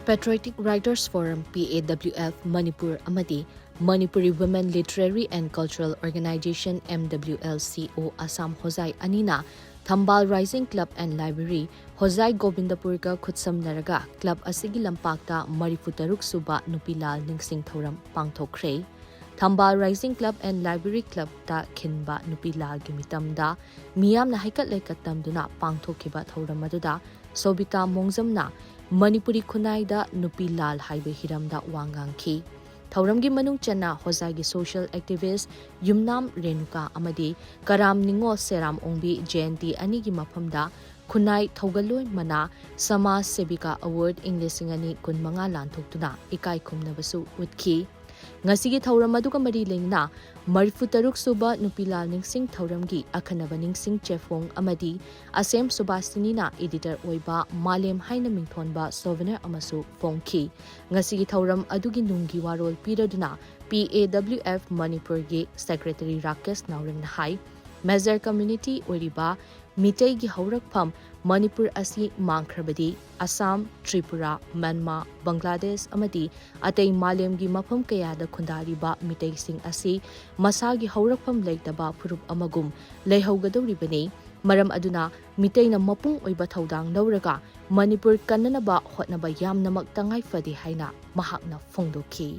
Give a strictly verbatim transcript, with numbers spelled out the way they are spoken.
Patriotic Writers Forum, P A W F, Manipur ꯑꯃꯗꯤ Manipuri Women Literary and Cultural Organization, M W L C O, Assam ꯍꯣꯖꯥꯏ ꯑꯅꯤꯅ ꯊꯝꯕꯥꯜ Rising Club and Library, Hojai ꯒꯣꯕꯤꯟꯗꯄꯨꯔꯒ ꯈꯨꯠꯁꯝꯅꯔꯒ club ꯑꯁꯤꯒꯤ ꯂꯝꯄꯥꯛꯇ ꯃꯔꯤꯐꯨꯇꯔꯨꯛ ꯁꯨꯕ ꯅꯨꯄꯤ ꯂꯥꯜ ꯅꯤꯡꯁꯤꯡ ꯊꯧꯔꯝ ꯄꯥꯡꯊꯣꯛꯈ꯭ꯔꯦ꯫ ꯊꯝꯕꯥꯜ Rising Club and Library Clubꯇ ꯈꯤꯟꯕ ꯅꯨꯄꯤ ꯂꯥꯜꯒꯤ ꯃꯤꯇꯝꯗ ꯃꯤꯌꯥꯝꯅ ꯍꯩꯀꯠ ꯂꯩꯀꯠ ꯇꯝꯗꯨꯅ ꯄꯥꯡꯊꯣꯛꯈꯤꯕ ꯊꯧꯔꯝ ꯑꯗꯨꯗ ꯁꯣꯕꯤꯇꯥ ꯃꯣꯡꯖꯝꯅ ꯃꯅꯤꯄꯨꯔꯤ ꯈꯨꯟꯅꯥꯏꯗ ꯅꯨꯄꯤ ꯂꯥꯜ ꯍꯥꯏꯕ ꯍꯤꯔꯝꯗ ꯋꯥ ꯉꯥꯡꯈꯤ꯫ ꯊꯧꯔꯝꯒꯤ ꯃꯅꯨꯡ ꯆꯟꯅ ꯍꯣꯖꯥꯏꯒꯤ social activist ꯌꯨꯝꯅꯥꯝ ꯔꯦꯅꯨꯀꯥ ꯑꯃꯗꯤ ꯀꯔꯥꯝ ꯅꯤꯉꯣꯜ ꯁꯦꯔꯥꯝ ꯑꯣꯡꯕꯤ ꯖꯌꯟꯇꯤ ꯑꯅꯤꯒꯤ ꯃꯐꯝꯗ ꯈꯨꯟꯅꯥꯏ ꯊꯧꯒꯜꯂꯣꯟ ꯃꯅꯥ ꯁꯃꯥꯖ ꯁꯦꯕꯤꯀꯥ award ꯏꯪ ꯂꯤꯁꯤꯡ ꯑꯅꯤ ꯀꯨꯟꯃꯉꯥ ꯂꯥꯟꯊꯣꯛꯇꯨꯅ ꯏꯀꯥꯏ ꯈꯨꯝꯅꯕꯁꯨ ꯎꯠꯈꯤ꯫ ꯉꯁꯤꯒꯤ ꯊꯧꯔꯝ ꯑꯗꯨꯒ ꯃꯔꯤ ꯂꯩꯅꯅ ꯃꯔꯤꯐꯨꯇꯔꯨꯛ ꯁꯨꯕ ꯅꯨꯄꯤ ꯂꯥꯜ ꯅꯤꯡꯁꯤꯡ ꯊꯧꯔꯝꯒꯤ ꯑꯈꯟꯅꯕ ꯅꯤꯡꯁꯤꯡ ꯆꯦꯐꯣꯡ ꯑꯃꯗꯤ ꯑꯁꯦꯝ ꯁꯨꯕꯥꯁꯤꯅꯤꯅ editor ꯑꯣꯏꯕ ꯃꯥꯂꯦꯝ ꯍꯥꯏꯅ ꯃꯤꯡꯊꯣꯟꯕ souvenir ꯑꯃꯁꯨ ꯐꯣꯡꯈꯤ꯫ ꯉꯁꯤꯒꯤ ꯊꯧꯔꯝ ꯑꯗꯨꯒꯤ ꯅꯨꯡꯒꯤ ꯋꯥꯔꯣꯜ ꯄꯤꯔꯗꯨꯅ P A W F ꯃꯅꯤꯄꯨꯔꯒꯤ secretary ꯔꯥꯀꯦꯁ ꯅꯥꯎꯔꯦꯝꯅ ꯍꯥꯏ, major community ꯑꯣꯏꯔꯤꯕ ꯃꯤꯇꯩꯒꯤ ꯍꯧꯔꯛꯐꯝ ꯃꯅꯤꯄꯨꯔ ꯑꯁꯤ ꯃꯥꯡꯈ꯭ꯔꯕꯗꯤ ꯑꯁꯥꯝ, ꯇ꯭ꯔꯤꯄꯨꯔꯥ, ꯃ꯭ꯌꯥꯟꯃꯥꯔ, ꯕꯪꯒ꯭ꯂꯥꯗꯦꯁ ꯑꯃꯗꯤ ꯑꯇꯩ ꯃꯥꯂꯦꯝꯒꯤ ꯃꯐꯝ ꯀꯌꯥꯗ ꯈꯨꯟꯗꯥꯔꯤꯕ ꯃꯤꯇꯩꯁꯤꯡ ꯑꯁꯤ ꯃꯁꯥꯒꯤ ꯍꯧꯔꯛꯐꯝ ꯂꯩꯇꯕ ꯐꯨꯔꯨꯞ ꯑꯃꯒꯨꯝ ꯂꯩꯍꯧꯒꯗꯧꯔꯤꯕꯅꯤ꯫ ꯃꯔꯝ ꯑꯗꯨꯅ ꯃꯤꯇꯩꯅ ꯃꯄꯨꯡ ꯑꯣꯏꯕ ꯊꯧꯗꯥꯡ ꯂꯧꯔꯒ ꯃꯅꯤꯄꯨꯔ ꯀꯟꯅꯅꯕ ꯍꯣꯠꯅꯕ ꯌꯥꯝꯅꯃꯛ ꯇꯉꯥꯏ ꯐꯗꯦ ꯍꯥꯏꯅ ꯃꯍꯥꯛꯅ ꯐꯣꯡꯗꯣꯛꯈꯤ꯫